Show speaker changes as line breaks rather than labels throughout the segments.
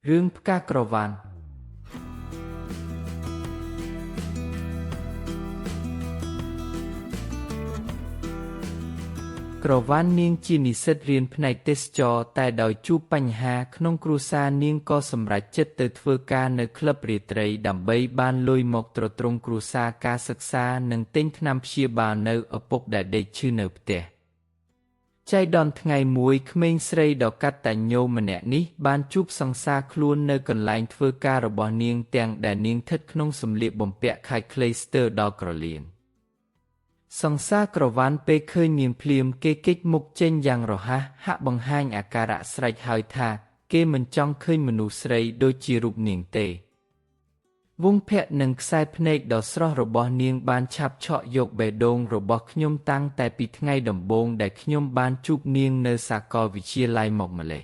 រឿងផ្កាក្រវ៉ាន់ក្រវ៉ាន់នាងជានិស្សិតរៀនផ្នែកទេសចរណ៍តែដោយជួបបញ្ហាក្នុងគ្រួសារនាងក៏សម្រេចចិត្តទៅធ្វើការនៅក្លឹបរាត្រីដើម្បីបានលុយមកទ្រទ្រង់គ្រួសារការសិក្សានិងទិញថ្នាំព្យាបាលនៅឪពុកដែលដេកឈឺនៅផ្ទះចៃដន្យថ្ងៃមួយក្មេងស្រីដ៏កតញ្ញូម្នាក់នេះបានជួបសង្សារខ្លួននៅកន្លែងធ្វើការរបស់នាងទាំងដែលនាងស្ថិតក្នុងសម្លៀកបំពាក់ខាច់ខ្លីស្ទើរដល់ក្រលៀនសង្សារក្រវ៉ាន់ពេលឃើញនាងភ្លាមគេគេចមុខចេញយ៉ាងរហ័សហាក់បង្ហាញអាការៈស្រេចហើយថាគេមិនចង់ឃើញមនុស្សស្រីដូចជារូបនាងទេវងភ័ក្រនិងខ្សែភ្នែកដ៏ស្រស់របស់នាងបានឆាប់ឆក់យកបេះដូងរបស់ខ្ញុំតាំងតែពីថ្ងៃដំបូងដែលខ្ញុំបានជួបនាងនៅសាកលវិទ្យាល័យមកម្ល៉េះ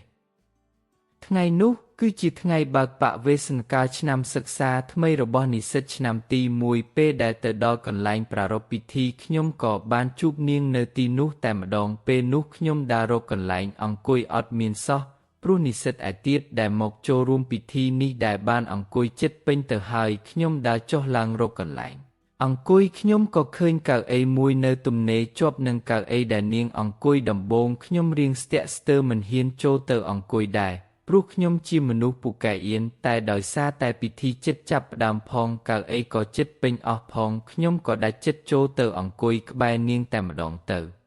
ថ្ងៃនោះគឺជាថ្ងៃបើកបវេសនកាលឆ្នាំសិក្សាថ្មីរបស់និស្សិតឆ្នាំទី1ពេលដែលទៅដល់កន្លែងប្រារព្ធពិធីខ្ញុំក៏បានជួបនាងនៅទីនោះតែម្ដងពេលនោះខ្ញុំដើររកកន្លែងអង្គុយអត់មានសោះព្រោះនិស្សិតឯទៀតដែលមកចូលរួមពិធីនេះដែលបានអង្គុយចិត្តពេញទៅហើយខ្ញុំដើរចុះឡើងរកកន្លែងអង្គុយខ្ញុំក៏ឃើញកៅអីមួយនៅទំនេរជាប់នឹងកៅអីដែលនាងអង្គុយដំបូងខ្ញុំរៀងស្ទាក់ស្ទើរមិនហ៊ានចូលទៅអង្គុយដែរព្រោះខ្ញុំជាមនុស្សពូកែអៀនតែដោយសារតែពិធីចិត្តចាប់ផ្ដើមផងកៅអីក៏ចិត្តពេញអស់ផងខ្ញុំក៏ដាច់ចិត្តចូលទៅអង្គុយក្បែរនាងតែម្ដងទៅ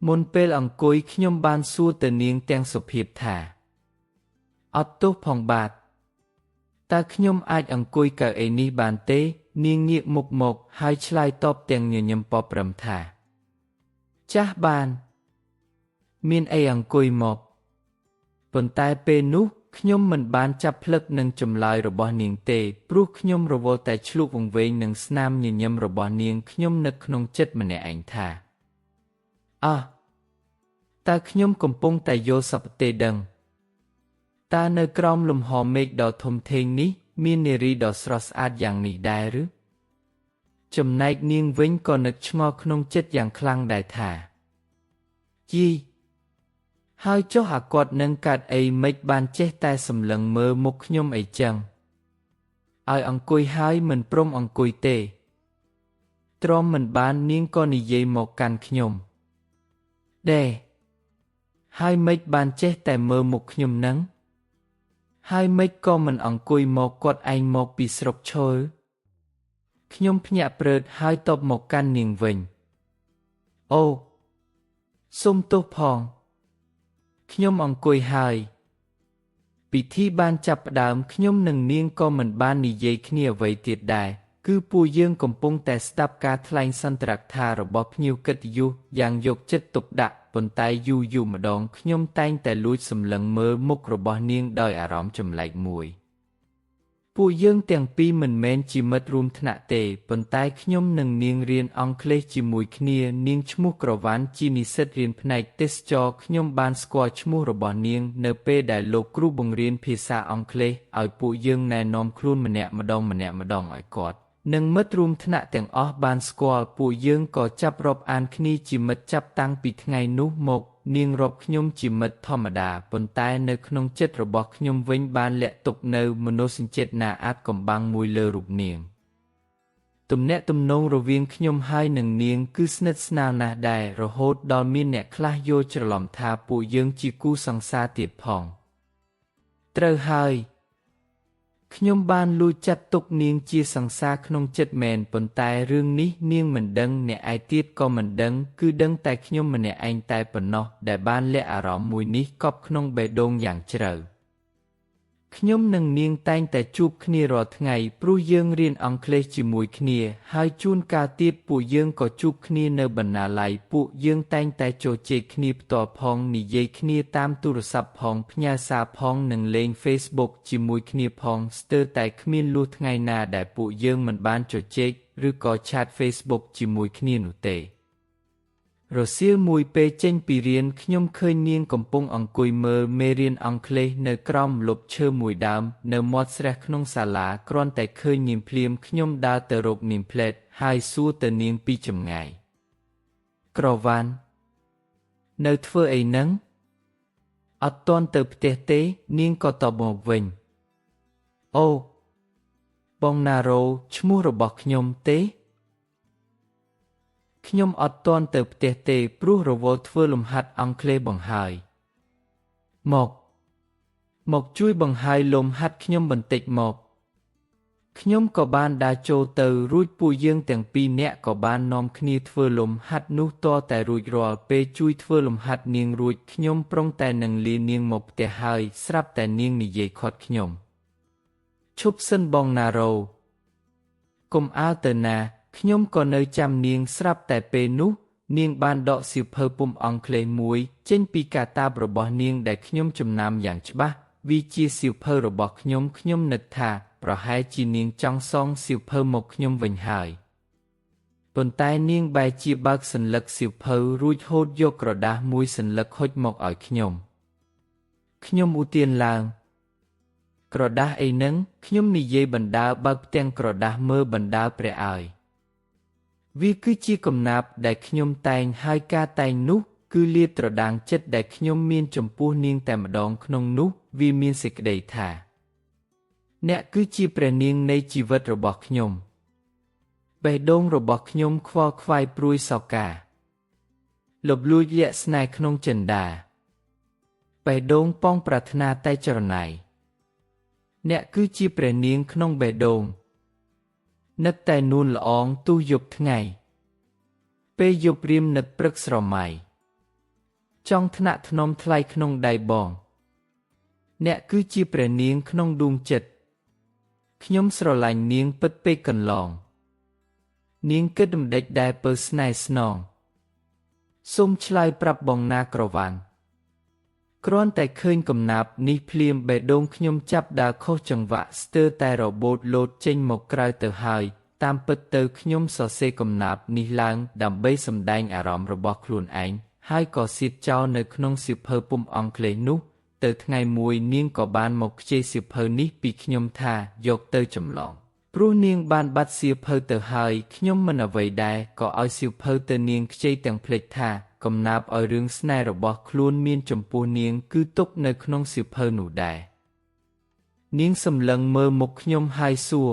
មុនពេលអង្គុយខ្ញុំបានសួរទៅនាងទាំងសុភាពថាអត់ទោសផងបាទតើខ្ញុំអាចអង្គុយកៅអីនេះបានទេនាងងាកមុខមកហើយឆ្លើយតបទាំងញញឹមពព្រឹមថាចាស់បានមានអីអង្គុយមកប៉ុន្តែពេលនោះខ្ញុំមិនបានចាប់ផ្លឹកនឹងចម្លើយរបស់នាងទេព្រោះខ្ញុំរវល់តែឆ្លុះវង្វេងនឹងស្នាមញញឹមរបស់នាងខ្ញុំនឹកក្នុងចិត្តម្នាក់ឯងថាអះតើខ្ញុំកំពុងតែយល់សប្តិទេដឹងតើនៅក្រោមលំហមេឃដ៏ធំធេងនេះមាននារីដ៏ស្រស់ស្អាតយ៉ាងនេះដែរឬចំណែកនាងវិញក៏នឹកឆ្ងល់ក្នុងចិត្តយ៉ាងខ្លាំងដែរថាយីហើយចុះអាគាត់នឹងកាត់អីមិនបានចេះតែសម្លឹងមើលមុខខ្ញុំអីចឹងឲ្យអង្គុយហើយមិនព្រមអង្គុយទេទ្រាំមិនបាននាងក៏និយាយមកកាន់ខ្ញុំដេហើយមិនបានចេះតែមើលមុខខ្ញុំនឹងហើយមិនក៏មិនអង្គុយមកគាត់ឯងមកពីស្រុកឈើខ្ញុំភ្ញាក់ព្រឺតហើយតបមកកាន់នាងវិញអូសុំទោសផងខ្ញុំអង្គុយហើយពិធីបានចាប់ផ្ដើមខ្ញុំនិងនាងក៏មិនបាននិយាយគ្នាអ្វីទៀតដែរគឺពួកយើងកំពុងតែស្ដាប់ការថ្លែងសន្ទរកថារបស់ភ្ញៀវកិត្តិយសយ៉ាងយកចិត្តទុកដាក់ប៉ុន្តែយូរយូរម្ដងខ្ញុំតែងតែលួចសម្លឹងមើលមុខរបស់នាងដោយអារម្មណ៍ចម្លែកមួយពួកយើងទាំងពីរមិនមែនជាមិត្តរួមថ្នាក់ទេប៉ុន្តែខ្ញុំនិងនាងរៀនអង់គ្លេសជាមួយគ្នានាងឈ្មោះក្រវ៉ាន់ជានិស្សិតរៀនផ្នែកទេសចរណ៍ខ្ញុំបានស្គាល់ឈ្មោះរបស់នាងនៅពេលដែលលោកគ្រូបង្រៀនភាសាអង់គ្លេសឲ្យពួកយើងណែនាំខ្លួនម្នាក់ម្ដងម្នាក់ម្ដងឲ្យគាត់និងមិត្តរួមថ្នាក់ទាំងអស់បានស្គាល់ពួកយើងក៏ចាប់រាប់អានគ្នាជាមិត្តចាប់តាំងពីថ្ងៃនោះមកនាងរាប់ខ្ញុំជាមិត្តធម្មតាប៉ុន្តែនៅក្នុងចិត្តរបស់ខ្ញុំវិញបានលាក់ទុកនៅមនោសញ្ចេតនាអាចកំបាំងមួយលើរូបនាងទំនាក់ទំនងរវាងខ្ញុំហើយនឹងនាងគឺស្និទ្ធស្នាលណាស់ដែររហូតដល់មានអ្នកខ្លះយល់ច្រឡំថាពួកយើងជាគូសង្សារទៀតផងត្រូវហើយខ្ញុំបានលួចចាត់ទុកនាងជាសង្សារក្នុងចិត្តមែនប៉ុន្តែរឿងនេះនាងមិនដឹងអ្នកឯទៀតក៏មិនដឹងគឺដឹងតែខ្ញុំម្នាក់ឯងតែប៉ុណ្ណោះដែលបានលាក់អារម្មណ៍មួយនេះកប់ក្នុងបេះដូងយ៉ាងជ្រៅខ្ញុំនិងនាងតែងតែជួបគ្នារាល់ថ្ងៃព្រោះយើងរៀនអង់គ្លេសជាមួយគ្នាហើយជួនកាលទៀតពួកយើងក៏ជួបគ្នានៅបណ្ណាល័យពួកយើងតែងតែជជែកគ្នាផ្ទាល់ផងនិយាយគ្នាតាមទូរស័ព្ទផងផ្ញើសារផងនិងលេង Facebook ជាមួយគ្នាផងស្ទើរតែគ្មានលុះថ្ងៃណាដែលពួកយើងមិនបានជជែកឬក៏ឆាត Facebook ជាមួយគ្នានោះទេរសៀលមួយពេលចេញពីរៀនខ្ញុំឃើញនាងកំពុងអង្គុយមើលមេរៀនអង់គ្លេសនៅក្រោមម្លប់ឈើមួយដើមនៅមាត់ស្រះក្នុងសាលាគ្រាន់តែឃើញនាងភ្លាមខ្ញុំដើរទៅរកនាងផ្លែតហើយសួរទៅនាងពីចម្ងាយក្រវ៉ាន់នៅធ្វើអីនឹង អត់ទាន់ទៅផ្ទះទេនាងក៏តបមកវិញអូបងណារ៉ូឈ្មោះរបស់ខ្ញុំទេខ្ញុំអត់ទាន់ទៅផ្ទះទេព្រោះរវល់ធ្វើលំហាត់អង់គ្លេសបង្ហើយមកជួយបង្ហើយលំហាត់ខ្ញុំបន្តិចមកខ្ញុំក៏បានដើរចូលទៅរួចពួកយើងទាំងពីរនាក់ក៏បាននាំគ្នាធ្វើលំហាត់នោះតតែរួចរាល់ពេលជួយធ្វើលំហាត់នាងរួចខ្ញុំប្រុងតែនឹងលានាងមកផ្ទះហើយស្រាប់តែនាងនិយាយខាត់ខ្ញុំឈប់សិនបងណារ៉ូកុំអើទៅណាខ្ញុំក៏នៅចាំនាងស្រាប់តែពេលនោះនាងបានដកសៀវភៅពុំអង់គ្លេសមួយចេញពីកាតាបរបស់នាងដែលខ្ញុំចំណាំយ៉ាងច្បាស់វាជាសៀវភៅរបស់ខ្ញុំខ្ញុំនឹកថាប្រហែលជានាងចង់សងសៀវភៅមកខ្ញុំវិញហើយប៉ុន្តែនាងបែរជាបើកសន្លឹកសៀវភៅរួចហូតយកក្រដាសមួយសន្លឹកហុចមកឲ្យខ្ញុំខ្ញុំឧទានឡើងក្រដាសអីនឹងខ្ញុំនិយាយបណ្ដើបើកផ្ទាំងក្រដាសមើលបណ្ដើព្រះអើយវាគឺជាកំណាព្យដែលខ្ញុំតែងហើយការតែងនោះគឺលាតត្រដាងចិត្តដែលខ្ញុំមានចំពោះនាងតែម្ដងក្នុងនោះវាមានសេចក្តីថាអ្នកគឺជាព្រះនាងនៃជីវិតរបស់ខ្ញុំបេះដូងរបស់ខ្ញុំខ្វល់ខ្វាយព្រួយសោកាលបលួចលាក់ស្នេហ៍ក្នុងចិន្តាបេះដូងប៉ងប្រាថ្នាតែចរណៃអ្នកគឺជាព្រះនាងក្នុងបេះដូងនឹកតែនួនល្អងទោះយប់ថ្ងៃពេលយប់រៀមនឹកព្រឹកស្រមៃចង់ថ្នាក់ថ្នមថ្លៃក្នុងដៃបងអ្នកគឺជាព្រះនាងក្នុងដួងចិត្តខ្ញុំស្រឡាញ់នាងពិតពេកកន្លងនាងគិតមិនដេចដែរពើស្នេហ៍ស្នងសូមឆ្លើយប្រាប់បងណាក្រវ៉ាន់គ្រាន់តែឃើញកំណាព្យនេះភ្លាមបេះដូងខ្ញុំចាប់ដើរខុសចង្វាក់ស្ទើរតែរបូតលោតចេញមកក្រៅទៅហើយតាមពិតទៅខ្ញុំសរសេរកំណាព្យនេះឡើងដើម្បីសម្ដែងអារម្មណ៍របស់ខ្លួនឯងហើយក៏សៀតចោលនៅក្នុងសៀវភៅពុំអង់គ្លេសនោះទៅថ្ងៃមួយនាងក៏បានមកខ្ចីសៀវភៅនេះពីខ្ញុំថាយកទៅចម្លងព្រោះនាងបានបាត់សៀវភៅទៅហើយខ្ញុំមិនអ្វីដែរក៏ឲ្យសៀវភៅទៅនាងខ្ចីទាំងភ្លេចថាកំណាព្យឲ្យរឿងស្នេហ៍របស់ខ្លួនមានចំពោះនាងគឺទុកនៅក្នុងសៀវភៅនោះដែរនាងសម្លឹងមើលមុខខ្ញុំហើយសួរ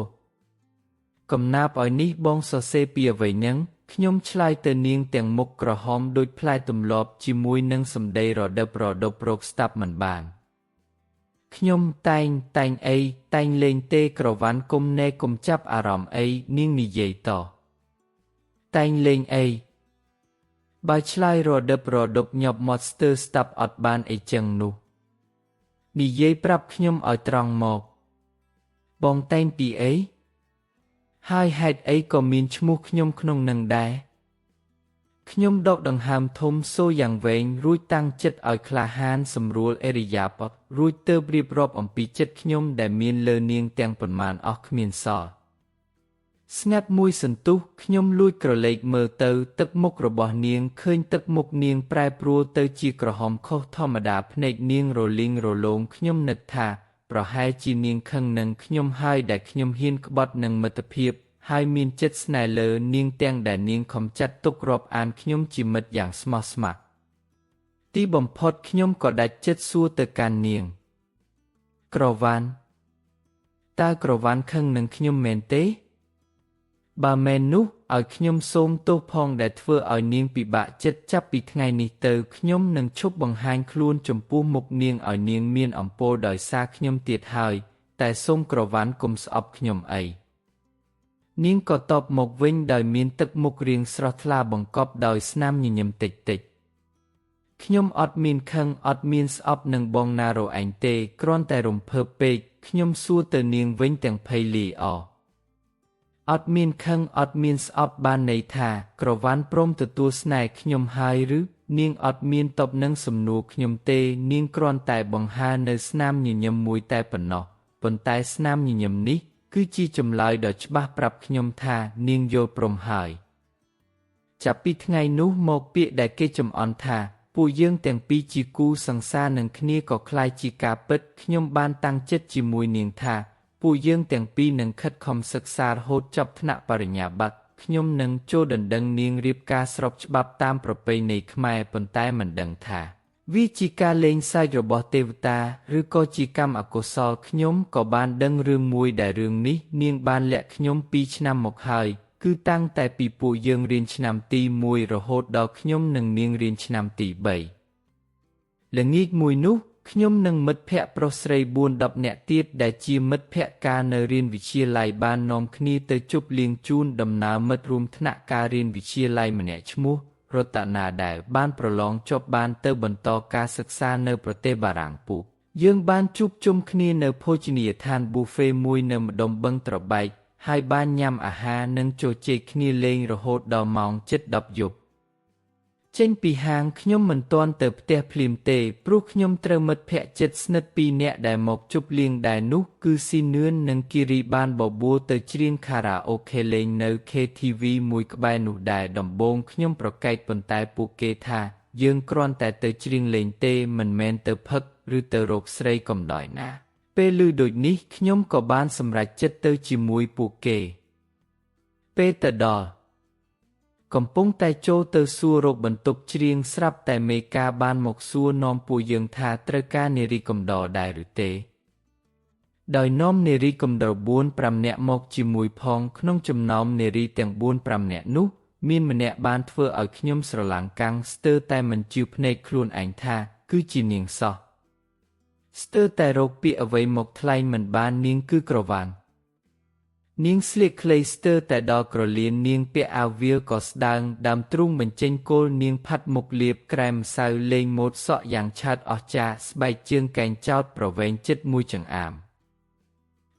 កំណាព្យឲ្យនេះបងសរសេរពីអ្វីនឹងខ្ញុំឆ្លើយទៅនាងទាំងមុខក្រហមដូចផ្លែទម្លាប់ជាមួយនឹងសម្ដីរដិបរដប់រកស្ដាប់មិនបានខ្ញុំតែងអីតែងលេងទេក្រវ៉ាន់គុំណែគុំចាប់អារម្មណ៍អីនាងនិយាយតតែងលេងអីបើឆ្លើយរដិបរដប់ញាប់មាត់ស្ទើរស្ដាប់អត់បានអីចឹងនោះនិយាយប្រាប់ខ្ញុំឲ្យត្រង់មកបងតែងពីអីហើយហេតុអីក៏មានឈ្មោះខ្ញុំក្នុងនឹងដែរខ្ញុំដកដង្ហើមធំសូរយ៉ាងវែងរួចតាំងចិត្តឲ្យក្លាហានសម្រួលឥរិយាបថរួចទើបរៀបរាប់អំពីចិត្តខ្ញុំដែលមានលើនាងទាំងប៉ុន្មានអស់គ្មានសល់ស្ងាត់មួយសន្ទុះខ្ញុំលួចក្រឡេកមើលទៅទឹកមុខរបស់នាងឃើញទឹកមុខនាងប្រែប្រួលទៅជាក្រហមខុសធម្មតាភ្នែកនាងរលីងរលោងខ្ញុំនឹកថាប្រហែលជានាងខឹងនឹងខ្ញុំហើយដែលខ្ញុំហ៊ានក្បត់នឹងមិត្តភាពហើយមានចិត្តស្នេហ៍លើនាងទាំងដែលនាងខំចាត់ទុករាប់អានខ្ញុំជាមិត្តយ៉ាងស្មោះស្ម័គ្រទីបំផុតខ្ញុំក៏ដាច់ចិត្តសួរទៅកាន់នាងក្រវ៉ាន់តើក្រវ៉ាន់ខឹងនឹងខ្ញុំមែនទេបើមែននោះឲ្យខ្ញុំសូមទោសផងដែលធ្វើឲ្យនាងពិបាកចិត្តចាប់ពីថ្ងៃនេះទៅខ្ញុំនឹងឈប់បង្ហាញខ្លួនចំពោះមុខនាងឲ្យនាងមានអំពើដោយសារខ្ញុំទៀតហើយតែសូមក្រវ៉ាន់កុំស្អប់ខ្ញុំអីនាងក៏តបមកវិញដោយមានទឹកមុខរាងស្រស់ថ្លាបង្កប់ដោយស្នាមញញឹមតិចតិចខ្ញុំអត់មានខឹងអត់មានស្អប់នឹងបងណារ៉ូឯងទេគ្រាន់តែរំភើបពេកខ្ញុំសួរទៅនាងវិញទាំងភ័យលីអអត់មានខឹងអត់មានស្អប់បានន័យថាក្រវ៉ាន់ព្រមទទួលស្នេហ៍ខ្ញុំហើយឬនាងអត់មានតបនឹងសំណួរខ្ញុំទេនាងគ្រាន់តែបង្ហាញនៅស្នាមញញឹមមួយតែប៉ុណ្ណោះប៉ុន្តែស្នាមញញឹមនេះគឺជាចម្លើយដ៏ច្បាស់ប្រាប់ខ្ញុំថានាងយល់ព្រមហើយចាប់ពីថ្ងៃនោះមកពាក្យដែលគេចំអន់ថាពួកយើងទាំងពីរជាគូសង្សារនឹងគ្នាក៏ក្លាយជាការពិតខ្ញុំបានតាំងចិត្តជាមួយនាងថាពួកយើងទាំងពីរនឹងខិតខំសិក្សារហូតចប់ថ្នាក់បរិញ្ញាបត្រខ្ញុំនឹងចូលដណ្ដឹងនាងរៀបការស្របច្បាប់តាមប្រពៃណីខ្មែរប៉ុន្តែមិនដឹងថា វាជាការលេងសើចរបស់ទេវតាឬក៏ជាកម្មអកុសលខ្ញុំក៏បានដឹងរឿងមួយដែលរឿងនេះនាងបានលាក់ខ្ញុំ2ឆ្នាំមកហើយគឺតាំងតែពីពួកយើងរៀនឆ្នាំទី1រហូតដល់ខ្ញុំនិងនាងរៀនឆ្នាំទី3ល្ងាចមួយនោះខ្ញុំនិងមិត្តភក្តិប្រុសស្រី4-10នាក់ទៀតដែលជាមិត្តភក្តិកាលនៅរៀនវិទ្យាល័យបាននាំគ្នាទៅជប់លៀងជូនដំណើរមិត្តរួមថ្នាក់ការរៀនវិទ្យាល័យម្នាក់ឈ្មោះរតនាដែលបានប្រឡងជាប់បានទៅបន្តការសិក្សានៅប្រទេសបារាំងពួកយើងបានជួបជុំគ្នានៅភោជនីយដ្ឋានប៊ូហ្វេមួយនៅម្ដុំបឹងត្របែកហើយបានញ៉ាំអាហារនិងជជែកគ្នាលេងរហូតដល់ម៉ោងជិត10យប់ចេញពីហាងខ្ញុំមិនទាន់ទៅផ្ទះភ្លាមទេព្រោះខ្ញុំត្រូវមិត្តភក្តិជិតស្និទ្ធ2នាក់ដែលមកជប់លៀងដែរនោះគឺស៊ីនឿននិងគិរីបានបបួលទៅច្រៀងខារ៉ាអូខេលេងនៅ KTV មួយក្បែរនោះដែរដំបូងខ្ញុំប្រកែកប៉ុន្តែពួកគេថាយើងគ្រាន់តែទៅច្រៀងលេងទេមិនមែនទៅផឹកឬទៅរកស្រីកំដរណាពេលឮដូចនេះខ្ញុំក៏បានសម្រេចចិត្តទៅជាមួយពួកគេពេលទៅដល់កំពុងតែចូលទៅសួររកបន្ទប់ច្រៀងស្រាប់តែមេការបានមកសួរនាំពួកយើងថាត្រូវការនារីកំដរដែរឬទេដោយនាំនារីកំដរ4-5នាក់មកជាមួយផងក្នុងចំណោមនារីទាំង4-5នាក់នោះមានម្នាក់បានធ្វើឲ្យខ្ញុំស្រឡាំងកាំងស្ទើរតែមិនជឿភ្នែកខ្លួនឯងថាគឺជានាងសោះស្ទើរតែរកពាក្យអ្វីមកថ្លែងមិនបាននាងគឺក្រវ៉ាន់នាងស្លៀកខ្លីស្ទើរតែដល់ក្រលៀននាងពាក់អាវវាលក៏ស្ដើងដើមទ្រូងបញ្ចេញគោលនាងផាត់មុខលាបក្រែមម្សៅលេងម៉ូដសក់យ៉ាងឆើតអស្ចារ្យស្បែកជើងកែងចោតប្រវែងជិតមួយចង្អាម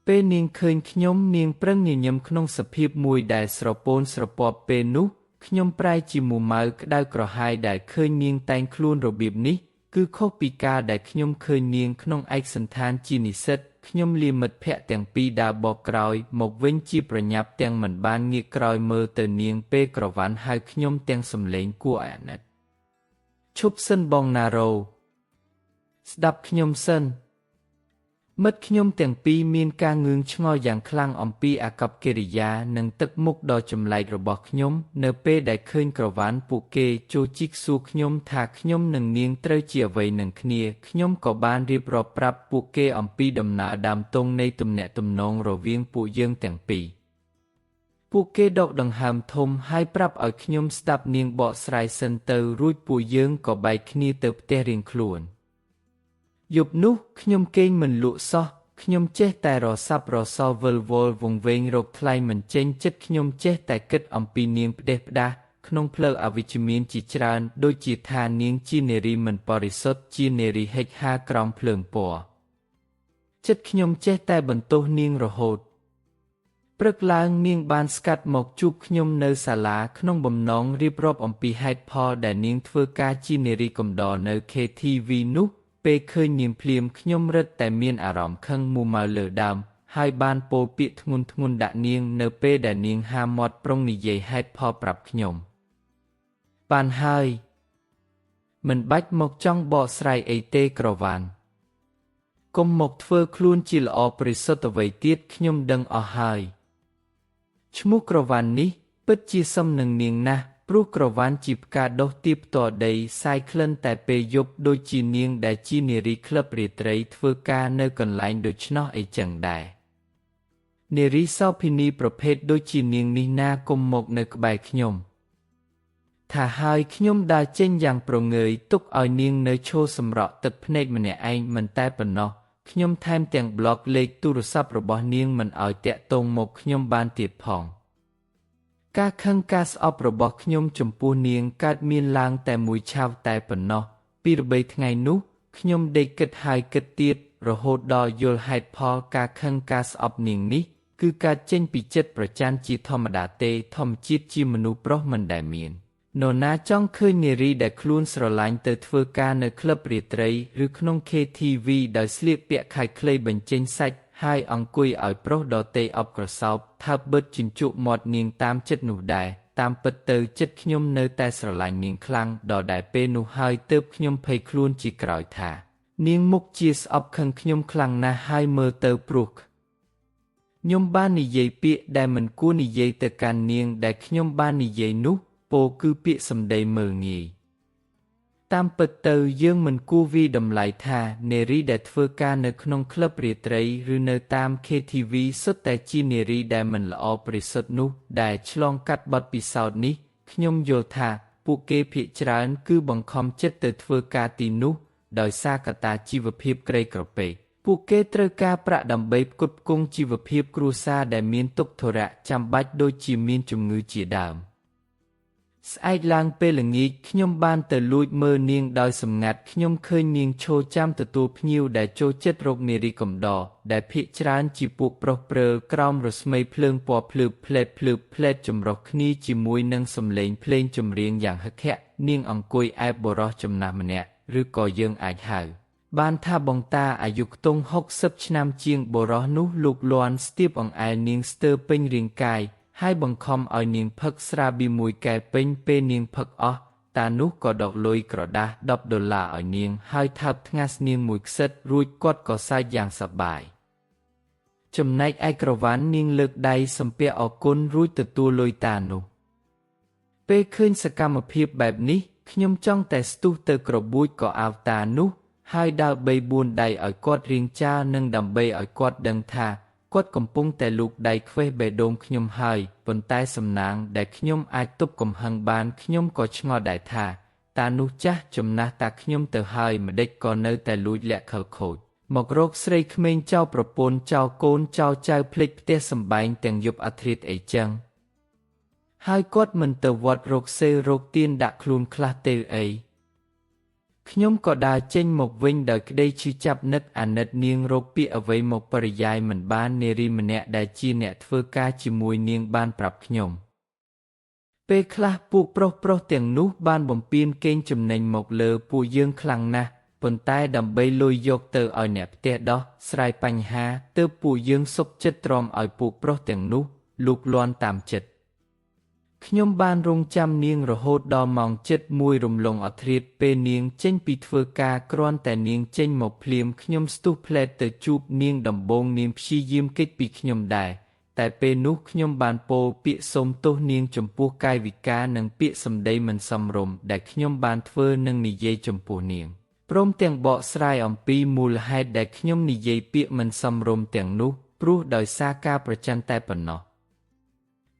ពេលនាងឃើញខ្ញុំនាងប្រឹងញញឹមក្នុងសភាពមួយដែលស្រពោនស្រពាប់ពេលនោះខ្ញុំប្រែជាមួម៉ៅក្តៅក្រហាយដែលឃើញនាងតែងខ្លួនរបៀបនេះគឺខុសពីការដែលខ្ញុំឃើញនាងក្នុងឯកសណ្ឋានជានិស្សិតខ្ញុំលាមិត្តភក្តិទាំងពីរដើរបកក្រោយមកវិញជាប្រញាប់ទាំងមិនបានងាកក្រោយមើលទៅនាងពេលក្រវ៉ាន់ហៅខ្ញុំទាំងសំឡេងគួរឲ្យអាណិតឈប់សិនបងណារ៉ូស្ដាប់ខ្ញុំសិនមិត្តខ្ញុំទាំងពីរមានការងឿងឆ្ងល់យ៉ាងខ្លាំងអំពីអាកប្បកិរិយានិងទឹកមុខដ៏ចម្លែករបស់ខ្ញុំនៅពេលដែលឃើញក្រវ៉ាន់ពួកគេចូលជីកសួរខ្ញុំថាខ្ញុំនិងនាងត្រូវជាអ្វីនឹងគ្នាខ្ញុំក៏បានរៀបរាប់ប្រាប់ពួកគេអំពីដំណើរដើមទងនៃទំនាក់ទំនងរវាងពួកយើងទាំងពីរពួកគេដកដង្ហើមធំហើយប្រាប់ឲ្យខ្ញុំស្ដាប់នាងបកស្រាយសិនទៅរួចពួកយើងក៏បែកគ្នាទៅផ្ទះរៀងខ្លួនយប់នោះខ្ញុំគេងមិនលក់សោះខ្ញុំចេះតែរសាប់រសល់វិលវល់វង្វេងរកថ្លៃមិនចេញចិត្តខ្ញុំចេះតែគិតអំពីនាងផ្ដេសផ្ដាសក្នុងផ្លូវអវិជ្ជមានជាច្រើនដូចជាថានាងជានារីមិនបរិសុទ្ធជានារីហិចហាក្រោមភ្លើងពណ៌ចិត្តខ្ញុំចេះតែបន្ទោសនាងរហូតព្រឹកឡើងនាងបានស្កាត់មកជួបខ្ញុំនៅសាលាក្នុងបំណងរៀបរាប់អំពីហេតុផលដែលនាងធ្វើការជានារីកំដរនៅ KTV នោះពេលឃើញនាងភ្លាមខ្ញុំរឹតតែមានអារម្មណ៍ខឹងមួម៉ៅលើដើមហើយបានពោលពាក្យធ្ងន់ធ្ងរដាក់នាងនៅពេលដែលនាងហាមាត់ប្រុងនិយាយហេតុផលប្រាប់ខ្ញុំបានហើយមិនបាច់មកចង់បកស្រាយអីទេក្រវ៉ាន់កុំមកធ្វើខ្លួនជាល្អបរិសុទ្ធអ្វីទៀតខ្ញុំដឹងអស់ហើយឈ្មោះក្រវ៉ាន់នេះពិតជាសមនឹងនាងណាស់ព្រោះក្រវ៉ាន់ជាផ្កាដុះទាបផ្ទាល់ដីសាយក្លិនតែពេលយប់ដូចជានាងដែលជានារីក្លឹបរាត្រីធ្វើការនៅកន្លែងដូច្នោះអីចឹងដែរនារីសោភិនីប្រភេទដូចជានាងនេះណាកុំមកនៅក្បែរខ្ញុំថាហើយខ្ញុំដើរចេញយ៉ាងប្រងើយទុកឲ្យនាងនៅឈរសម្រក់ទឹកភ្នែកម្នាក់ឯងមិនតែប៉ុណ្ណោះខ្ញុំថែមទាំងប្លុកលេខទូរស័ព្ទរបស់នាងមិនឲ្យទាក់ទងមកខ្ញុំបានទៀតផងការខឹងការស្អប់របស់ខ្ញុំចំពោះនាងកើតមានឡើងតែមួយឆាវតែប៉ុណ្ណោះពីរបីថ្ងៃនោះខ្ញុំដេកគិតហើយគិតទៀតរហូតដល់យល់ហេតុផលការខឹងការស្អប់នាងនេះគឺកើតចេញពីចិត្តប្រច័ណ្ឌជាធម្មតាទេធម្មជាតិជាមនុស្សប្រុសមិនដែលមាននរណាចង់ឃើញនារីដែលខ្លួនស្រឡាញ់ទៅធ្វើការនៅក្លឹបរាត្រីឬក្នុង KTV ដោយស្លៀកពាក់ខោខ្លីបញ្ចេញសាច់ហើយអង្គុយឲ្យប្រុសដទៃអបក្រសោបថើបបិទជញ្ជក់មាត់នាងតាមចិត្តនោះដែរតាមពិតទៅចិត្តខ្ញុំនៅតែស្រឡាញ់នាងខ្លាំងដល់ដែលពេលនោះហើយទើបខ្ញុំភ័យខ្លួនជាក្រោយថានាងមុខជាស្អប់ខឹងខ្ញុំខ្លាំងណាស់ហើយមើលទៅព្រោះខ្ញុំបាននិយាយពាក្យដែលមិនគួរនិយាយទៅកាន់នាងដែលខ្ញុំបាននិយាយនោះពោលគឺពាក្យសម្ដីមើលងាយ តាមពិតទៅយើងមិនគួរវាយតម្លៃថានារីដែលធ្វើការនៅក្នុងក្លឹបរាត្រីឬនៅតាម KTV សុទ្ធតែជានារីដែលមិនល្អប្រសិទ្ធនោះដែលឆ្លងកាត់បទពិសោធន៍នេះខ្ញុំយល់ថាពួកគេភាគច្រើនគឺបង្ខំចិត្តទៅធ្វើការទីនោះដោយសារកត្តាជីវភាពក្រីក្រពេកពួកគេត្រូវការប្រាក់ដើម្បីផ្គត់ផ្គង់ជីវភាពគ្រួសារដែលមានទុក្ខធុរៈចាំបាច់ដូចជាមានជំងឺជាដើមស្អែកឡើងពេលល្ងាចខ្ញុំបានទៅលួចមើលនាងដោយសម្ងាត់ខ្ញុំឃើញនាងឈរចាំទទួលភ្ញៀវដែលចូលចិត្តរកនារីកំដរដែលភាគច្រើនជាពួកប្រុសព្រើលក្រោមរស្មីភ្លើងពណ៌ភ្លឺផ្លែតភ្លឺផ្លែតចម្រុះគ្នាជាមួយនឹងសំឡេងភ្លេងចម្រៀងយ៉ាងហឹកហាក់នាងអង្គុយអែបបុរសចំណាស់ម្នាក់ឬក៏យើងអាចហៅបានថាបងតាអាយុខ្ទង់60ឆ្នាំជាងបុរសនោះលូកលាន់ស្ទាបអង្អែលនាងស្ទើរពេញរាងកាយហើយបង្ខំឲ្យនាងផឹកស្រាបៀមួយកែវពេញពេលនាងផឹកអស់តានោះក៏ដកលុយក្រដាស10ដុល្លារឲ្យនាងហើយថើបថ្ងាសនាងមួយខ្សិតរួចគាត់ក៏សើចយ៉ាងសប្បាយចំណែកឯក្រវ៉ាន់នាងលើកដៃសំពះអរគុណរួចទទួលលុយតានោះពេលឃើញសកម្មភាពបែបនេះខ្ញុំចង់តែស្ទុះទៅក្របួចក៏អាវតានោះហើយដើរ3 4ដៃឲ្យគាត់រៀងចាលនិងដើម្បីឲ្យគាត់ដឹងថាគាត់កំពុងតែលូកដៃខ្វេះបេះដូងខ្ញុំហើយប៉ុន្តែសំណាងដែលខ្ញុំអាចទប់កំហឹងបានខ្ញុំក៏ឆ្ងល់ដែរថាតានោះចាស់ចំណាស់តាខ្ញុំទៅហើយម្ដេចក៏នៅតែលួចលាក់ខិលខូចមករកស្រីក្មេងចោលប្រពន្ធចោលកូនចោលចៅភ្លេចផ្ទះសម្បែងទាំងយប់អាធ្រាត្រអីចឹងហើយគាត់មិនទៅវត្តរកសេលរកទានដាក់ខ្លួនខ្លះទេអីខ្ញុំក៏ដើរចេញមកវិញដោយក្តីឈឺចាប់នឹកអាណិតនាងរកពាក្យអ្វីមកបរិយាយមិនបាននារីម្នាក់ដែលជាអ្នកធ្វើការជាមួយនាងបានប្រាប់ខ្ញុំពេលខ្លះពួកប្រុសៗទាំងនោះបានបំពានកេងចំណេញមកលើពួកយើងខ្លាំងណាស់ប៉ុន្តែដើម្បីលុយយកទៅឲ្យអ្នកផ្ទះដោះស្រាយបញ្ហាទើបពួកយើងសុខចិត្តទ្រាំឲ្យពួកប្រុសទាំងនោះលូកលាន់តាមចិត្តខ្ញុំបានរងចាំនាងរហូតដល់ម៉ោង7:01រំលងអធ្រាត្រពេលនាងចេញពីធ្វើការគ្រាន់តែនាងចេញមកភ្លាមខ្ញុំស្ទុះផ្លែតទៅជួបនាងដំបូងនាងព្យាយាមគេចពីខ្ញុំដែរតែពេលនោះខ្ញុំបានពោលពាក្យសូមទោសនាងចំពោះកាយវិការនិងពាក្យសម្ដីមិនសមរម្យដែលខ្ញុំបានធ្វើនិងនិយាយចំពោះនាងព្រមទាំងបកស្រាយអំពីមូលហេតុដែលខ្ញុំនិយាយពាក្យមិនសមរម្យទាំងនោះព្រោះដោយសារការប្រច័ណ្ឌតែប៉ុណ្ណោះ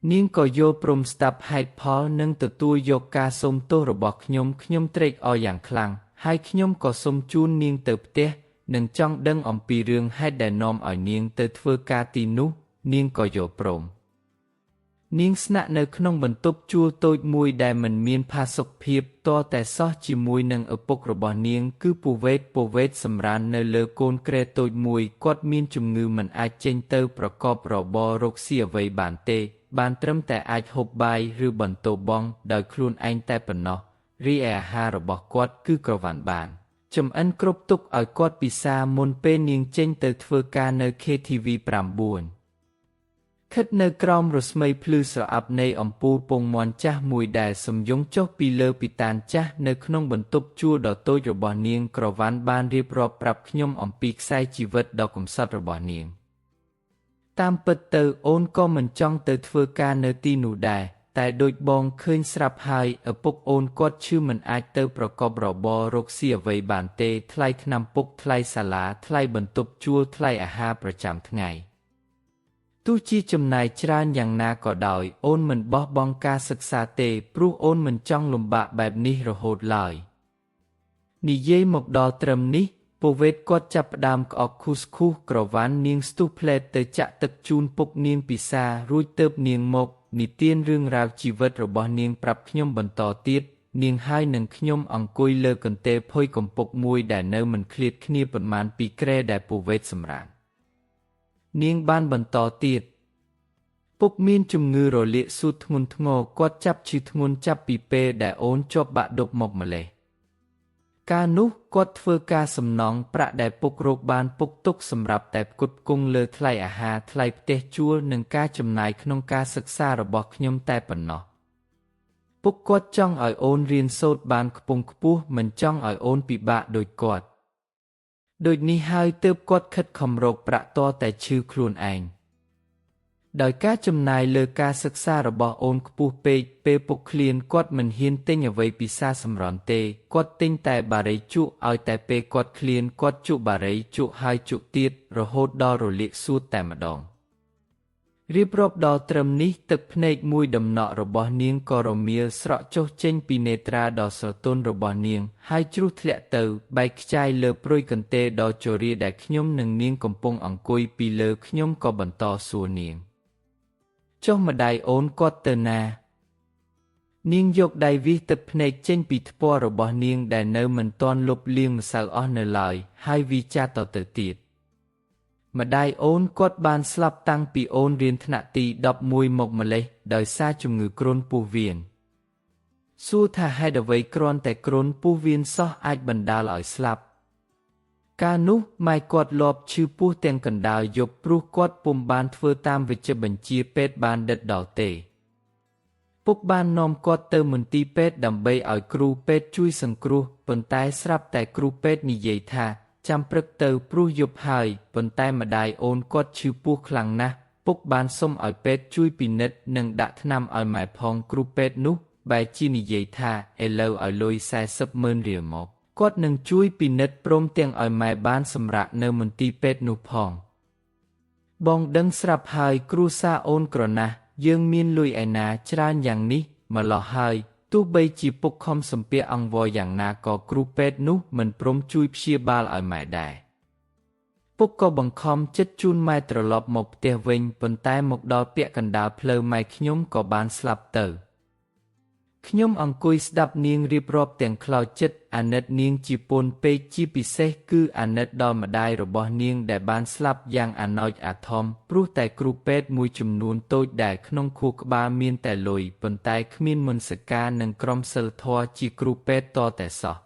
នាងក៏យល់ព្រមស្ដាប់ហេតុផលនិងទទួលយកការសូមទោសរបស់ខ្ញុំខ្ញុំត្រេកអរយ៉ាងខ្លាំងហើយខ្ញុំក៏សូមជូននាងទៅផ្ទះនិងចង់ដឹងអំពីរឿងហេតុដែលនាំឲ្យនាងទៅធ្វើការទីនោះនាងក៏យល់ព្រមនាងស្នាក់នៅក្នុងបន្ទប់ជួលតូចមួយដែលមិនមានផាសុកភាពទាល់តែសោះជាមួយនឹងឪពុករបស់នាងគឺពូវេតសម្រាននៅលើកូនគ្រែតូចមួយគាត់មានជំងឺមិនអាចចេញទៅប្រកបរបររកស៊ីអ្វីបានទេបានត្រឹមតែអាចហូបបាយឬបន្ទោបង់ដោយខ្លួនឯងតែប៉ុណ្ណោះរីឯអាហាររបស់គាត់គឺក្រវ៉ាន់បានចម្អិនគ្រប់ទុកឲ្យគាត់ពិសាមុនពេលនាងចេញទៅធ្វើការនៅ KTV 9ខិតនៅក្រោមរស្មីភ្លឺស្រអាប់នៃអំពូលពងមាន់ចាស់មួយដែលសំយងចុះពីលើពីតានចាស់នៅក្នុងបន្ទប់ជួលដ៏តូចរបស់នាងក្រវ៉ាន់បានរៀបរាប់ប្រាប់ខ្ញុំអំពីខ្សែជីវិតដ៏កំសត់របស់នាងតាមពិតទៅអូនក៏មិនចង់ទៅធ្វើការនៅទីនោះដែរតែដូចបងឃើញស្រាប់ហើយឪពុកអូនគាត់ឈឺមិនអាចទៅប្រកបរបររកស៊ីអ្វីបានទេថ្លៃថ្នាំពុកថ្លៃសាលាថ្លៃបន្ទប់ជួលថ្លៃអាហារប្រចាំថ្ងៃទោះជាចំណាយច្រើនយ៉ាងណាក៏ដោយអូនមិនបោះបង់ការសិក្សាទេព្រោះអូនមិនចង់លំបាកបែបនេះរហូតឡើយនិយាយមកដល់ត្រឹមនេះពូវេតគាត់ចាប់ផ្ដើមក្អកខូសខូសក្រវ៉ាន់នាងស្ទុះផ្លែតទៅចាក់ទឹកជូនពុកនាងពិសារួចទៅនាងមកនិទានរឿងរ៉ាវជីវិតរបស់នាងប្រាប់ខ្ញុំបន្តទៀតនាងហើយនឹងខ្ញុំអង្គុយលើកន្ទេលភុយកំពុកមួយដែលនៅមិនឃ្លាតគ្នាប៉ុន្មានពីគ្រែដែលពូវេតសម្រាកនាងបានបន្តទៀតពុកមានជំងឺរលាកសួតធ្ងន់ធ្ងរគាត់ចាប់ឈឺធ្ងន់ចាប់ពីពេលដែលអូនជាប់បាក់ឌុបមកម្លេះកាលនោះគាត់ធ្វើការសំណងប្រាក់ដែលពុករកបានពុកទុកសម្រាប់តែផ្គត់ផ្គង់លើថ្លៃអាហារថ្លៃផ្ទះជួលនិងការចំណាយក្នុងការសិក្សារបស់ខ្ញុំតែប៉ុណ្ណោះពុកគាត់ចង់ឲ្យអូនរៀនសូត្របានខ្ពង់ខ្ពស់មិនចង់ឲ្យអូនពិបាកដូចគាត់ដូចនេះហើយទើបគាត់ខិតខំរកប្រាក់ទាល់តែឈឺខ្លួនឯង ដោយការចំណាយលើការសិក្សារបស់អូនខ្ពស់ពេកពេលពុកឃ្លានគាត់មិនហ៊ានទិញអ្វីពិសាសម្រន់ទេគាត់ទិញតែបារីជក់ឲ្យតែពេលគាត់ឃ្លានគាត់ជក់បារីជក់ហើយជក់ទៀតរហូតដល់រលាកសួតតែម្ដងរៀបរាប់ដល់ត្រឹមនេះទឹកភ្នែកមួយដំណក់របស់នាងក៏រមៀលស្រក់ចុះចេញពីនេត្រាដ៏ស្រទន់របស់នាងហើយជ្រុះធ្លាក់ទៅបែកខ្ចាយលើព្រុយកន្ទេលដ៏ជរាដែលខ្ញុំនិងនាងកំពុងអង្គុយពីលើខ្ញុំក៏បន្តសួរនាងចុះម្ដាយអូនគាត់ទៅណានាងយកដៃវិះទឹកភ្នែកចេញពីថ្ពាល់របស់នាងដែលនៅមិនទាន់លុបលាងម្សៅអស់នៅឡើយហើយវិចារតទៅទៀតម្ដាយអូនគាត់បានស្លាប់តាំងពីអូនរៀនថ្នាក់ទី11មកម្លេះដោយសារជំងឺគ្រុនពោះវៀនសួរថាហេតុអ្វីគ្រាន់តែគ្រុនពោះវៀនសោះអាចបណ្ដាលឲ្យស្លាប់កាលនោះម៉ែគាត់លបឈឺពោះទាំងកណ្ដាលយប់ព្រោះគាត់ពុំបានធ្វើតាមវិជ្ជបញ្ជាពេទ្យបានដិតដល់ទេពុកបាននាំគាត់ទៅមន្ទីរពេទ្យដើម្បីឲ្យគ្រូពេទ្យជួយសង្គ្រោះប៉ុន្តែស្រាប់តែគ្រូពេទ្យនិយាយថាចាំព្រឹកទៅព្រោះយប់ហើយប៉ុន្តែម្ដាយអូនគាត់ឈឺពោះខ្លាំងណាស់ពុកបានសុំឲ្យពេទ្យជួយពិនិត្យនិងដាក់ថ្នាំឲ្យម៉ែផងគ្រូពេទ្យនោះបែរជានិយាយថាឥឡូវឲ្យលុយ40ម៉ឺនរៀលមកគាត់នឹងជួយពិនិត្យព្រមទាំងឲ្យម៉ែបានសម្រាកនៅមន្ទីរពេទ្យនោះផងបងដឹងស្រាប់ហើយគ្រួសារអូនក្រណាស់យើងមានលុយឯណាច្រើនយ៉ាងនេះម្លោះហើយទោះបីជាពុកខំសំភារអង្វរយ៉ាងណាក៏គ្រូពេទ្យនោះមិនព្រមជួយព្យាបាលឲ្យម៉ែដែរពុកក៏បង្ខំចិត្តជូនម៉ែត្រឡប់មកផ្ទះវិញប៉ុន្តែមកដល់ពាក់កណ្ដាលផ្លូវម៉ែខ្ញុំក៏បានស្លាប់ទៅខ្ញុំអង្គុយស្ដាប់នាងរៀបរាប់ទាំងខ្លោចចិត្តអាណិតនាងជាពន់ពេកជាពិសេសគឺអាណិតដល់ម្ដាយរបស់នាងដែលបានស្លាប់យ៉ាងអាណោចអាធមព្រោះតែគ្រូពេទ្យមួយចំនួនតូចដែលក្នុងខួរក្បាលមានតែលុយប៉ុន្តែគ្មានមនសិការនិងក្រមសីលធម៌ជាគ្រូពេទ្យតតែសោះ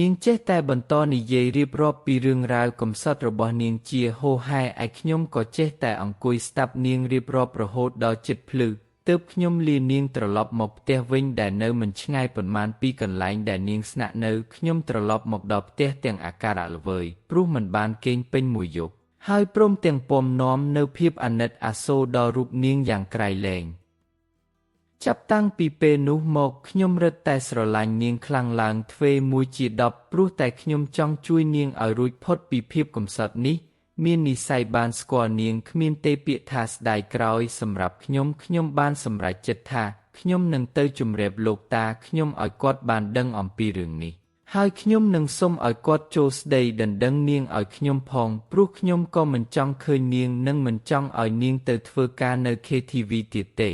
នាងចេះតែបន្តនិយាយរៀបរាប់ពីរឿងរ៉ាវកំសត់របស់នាងជាហូហែឯខ្ញុំក៏ចេះតែអង្គុយស្ដាប់នាងរៀបរាប់រហូតដល់ជិតភ្លឺទើបខ្ញុំលានាងត្រឡប់មកផ្ទះវិញដែលនៅមិនឆ្ងាយប៉ុន្មានពីកន្លែងដែលនាងស្នាក់នៅខ្ញុំត្រឡប់មកដល់ផ្ទះទាំងអាការៈល្វើយព្រោះមិនបានគេងពេញមួយយប់ហើយព្រមទាំងពំនាំនៅភាពអាណិតអាសូរដល់រូបនាងយ៉ាងក្រៃលែងចាប់តាំងពីពេលនោះមកខ្ញុំរឹតតែស្រឡាញ់នាងខ្លាំងឡើងទ្វេមួយជា10ព្រោះតែខ្ញុំចង់ជួយនាងឲ្យរួចផុតពីភាពកំសត់នេះមាននិស័យបានស្គាល់នាងគ្មានទេពាក្យថាស្ដាយក្រោយសម្រាប់ខ្ញុំខ្ញុំបានសម្រេចចិត្តថាខ្ញុំនឹងទៅជម្រាបលោកតាខ្ញុំឲ្យគាត់បានដឹងអំពីរឿងនេះហើយខ្ញុំនឹងសុំឲ្យគាត់ចូលស្ដីដណ្ដឹងនាងឲ្យខ្ញុំផងព្រោះខ្ញុំក៏មិនចង់ឃើញនាងនិងមិនចង់ឲ្យនាងទៅធ្វើការនៅ KTV ទៀតទេ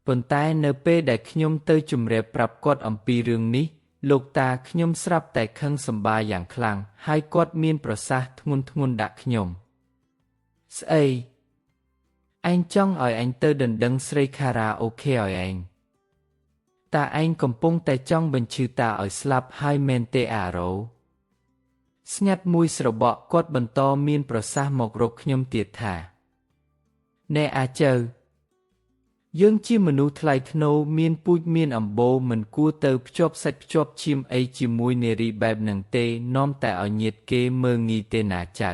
ប៉ុន្តែនៅពេលដែលខ្ញុំទៅជម្រាបប្រាប់គាត់អំពីរឿងនេះលោកតាខ្ញុំស្រាប់តែខឹងសម្បាយ៉ាងខ្លាំងហើយគាត់មានប្រសាសន៍ធ្ងន់ៗដាក់ខ្ញុំស្អីឯងចង់ឲ្យឯងទៅដណ្ដឹងស្រីខារ៉ាអូខេឲ្យឯងតាឯងកំពុងតែចង់បញ្ឈឺតាឲ្យស្លាប់ហើយមែនទេអារ៉ូស្ងាត់មួយស្របក់គាត់បន្តមានប្រសាសន៍មករកខ្ញុំទៀតថាណែអាចៅយើងជាមនុស្សថ្លៃថ្នូរមានពូជមានអំបូរមិនគួរទៅភ្ជាប់សាច់ភ្ជាប់ឈាមអីជាមួយនារីបែបនឹងទេនាំតែឲ្យញាតិគេមើងងាយទេណាចៅ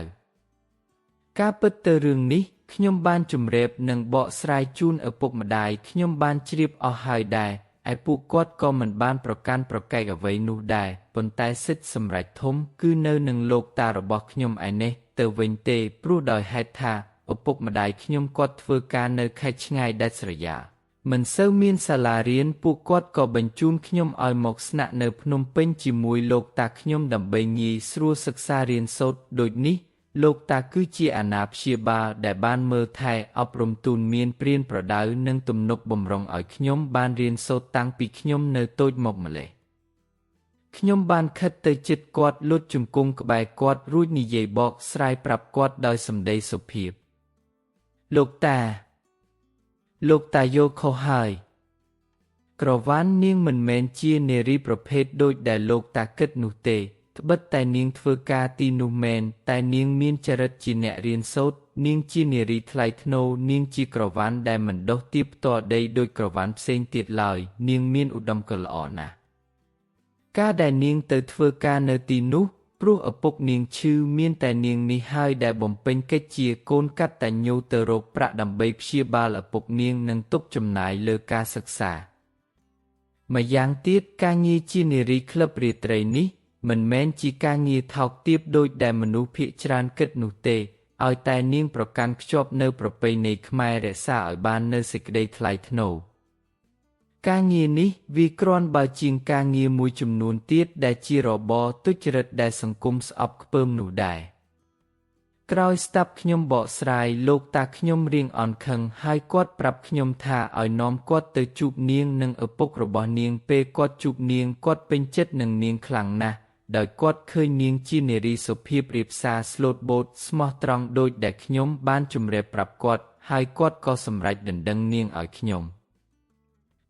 ការពិតទៅរឿងនេះខ្ញុំបានជម្រាបនិងបកស្រាយជូនឪពុកម្ដាយខ្ញុំបានជ្រាបអស់ហើយដែរឯពួកគាត់ក៏មិនបានប្រកាន់ប្រកែកអ្វីនោះដែរប៉ុន្តែសិទ្ធិសម្រេចធំគឺនៅនឹងលោកតារបស់ខ្ញុំឯនេះទៅវិញទេព្រោះដោយហេតុថាឪពុកម្ដាយខ្ញុំគាត់ធ្វើការនៅខេត្តឆ្ងាយដាច់ស្រយាលមិនសូវមានសាលារៀនពួកគាត់ក៏បញ្ជូនខ្ញុំឲ្យមកស្នាក់នៅភ្នំពេញជាមួយលោកតាខ្ញុំដើម្បីងាយស្រួលសិក្សារៀនសូត្រដូចនេះលោកតាគឺជាអាណាព្យាបាលដែលបានមើលថែអប់រំទូនមានព្រានប្រដៅនិងទំនុកបំរុងឲ្យខ្ញុំបានរៀនសូត្រតាំងពីខ្ញុំនៅតូចម្ល៉េះខ្ញុំបានខិតទៅជិតគាត់លុតជង្គង់ក្បែរគាត់រួចនិយាយបកស្រាយប្រាប់គាត់ដោយសម្ដីសុភាពលោកតាលោកតាយល់ខុសហើយក្រវ៉ាន់នាងមិនមែនជានារីប្រភេទដូចដែលលោកតាគិតនោះទេត្បិតតែនាងធ្វើការទីនោះមែនតែនាងមានចរិតជាអ្នករៀនសូត្រនាងជានារីថ្លៃថ្នូរនាងជាក្រវ៉ាន់ដែលមិនដុះទាបផ្ទាល់ដីដូចក្រវ៉ាន់ផ្សេងទៀតឡើយនាងមានឧត្តមកិលល្អណាស់ការដែលនាងទៅធ្វើការនៅទីនោះ ព្រោះឪពុកនាងឈឺមានតែនាងនេះហើយដែលបំពេញកិច្ចជាកូនកតញ្ញូទៅរកប្រាក់ដើម្បីព្យាបាលឪពុកនាងនិងទុកចំណាយលើការសិក្សា ម្យ៉ាងទៀតការងារជានារីក្លឹបរាត្រីនេះមិនមែនជាការងារថោកទាបដូចដែលមនុស្សភាគច្រើនគិតនោះទេឲ្យតែនាងប្រកាន់ខ្ជាប់នៅប្រពៃណីខ្មែររក្សាឲ្យបាននូវសេចក្តីថ្លៃថ្នូរការងារនេះវាគ្រាន់បើជាងការងារមួយចំនួនទៀតដែលជារបរទុច្ចរិតដែលសង្គមស្អប់ខ្ពើមនោះដែរក្រោយស្ដាប់ខ្ញុំបកស្រាយលោកតាខ្ញុំរៀងអន់ខឹងហើយគាត់ប្រាប់ខ្ញុំថាឲ្យនាំគាត់ទៅជួបនាងនិងឪពុករបស់នាងពេលគាត់ជួបនាងគាត់ពេញចិត្តនឹងនាងខ្លាំងណាស់ដោយគាត់ឃើញនាងជានារីសុភាពរាបសារស្លូតបូតស្មោះត្រង់ដូចដែលខ្ញុំបានជម្រាបប្រាប់គាត់ហើយគាត់ក៏សម្រេចដណ្ដឹងនាងឲ្យខ្ញុំ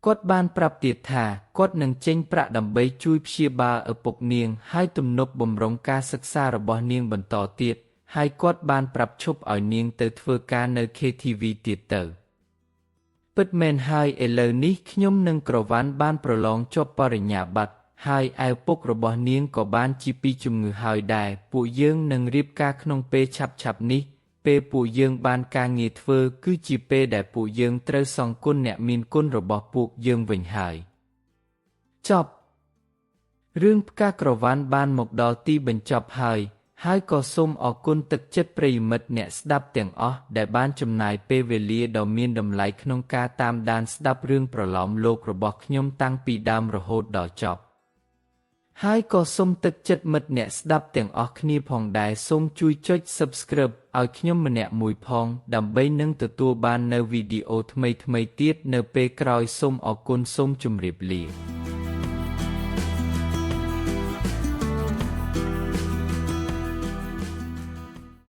គាត់បានប្រាប់ទៀតថាគាត់នឹងចេញប្រាក់ដើម្បីជួយព្យាបាលឪពុកនាងហើយទំនប់បំរុងការសិក្សារបស់នាងបន្តទៀតហើយគាត់បានប្រាប់ឈប់ឲ្យនាងទៅធ្វើការនៅ KTV ទៀតទៅពិតមែនហើយឥឡូវនេះខ្ញុំនិងក្រវ៉ាន់បានប្រឡងជាប់បរិញ្ញាបត្រហើយឪពុករបស់នាងក៏បានជាពីជំងឺហើយដែរពួកយើងនឹងរៀបការក្នុងពេលឆាប់ៗនេះពេលពួកយើងបានការងារធ្វើគឺជាពេលដែលពួកយើងត្រូវសងគុណអ្នកមានគុណរបស់ពួកយើងវិញហើយចប់រឿងផ្កាក្រវ៉ាន់បានមកដល់ទីបញ្ចប់ហើយហើយក៏សូមអរគុណទឹកចិត្តប្រិយមិត្តអ្នកស្ដាប់ទាំងអស់ដែលបានចំណាយពេលវេលាដ៏មានតម្លៃក្នុងការតាមដានស្ដាប់រឿងប្រលោមលោករបស់ខ្ញុំតាំងពីដើមរហូតដល់ចប់ហើយក៏សូមទឹកចិត្តមិត្តអ្នកស្ដាប់ទាំងអស់គ្នាផងដែរសូមជួយចុច Subscribe ឲ្យខ្ញុំម្នាក់មួយផងដើម្បីនឹងទទួលបាននូវវីដេអូថ្មីៗទៀតនៅពេលក្រោយសូមអរគុណសូមជម្រាបលា។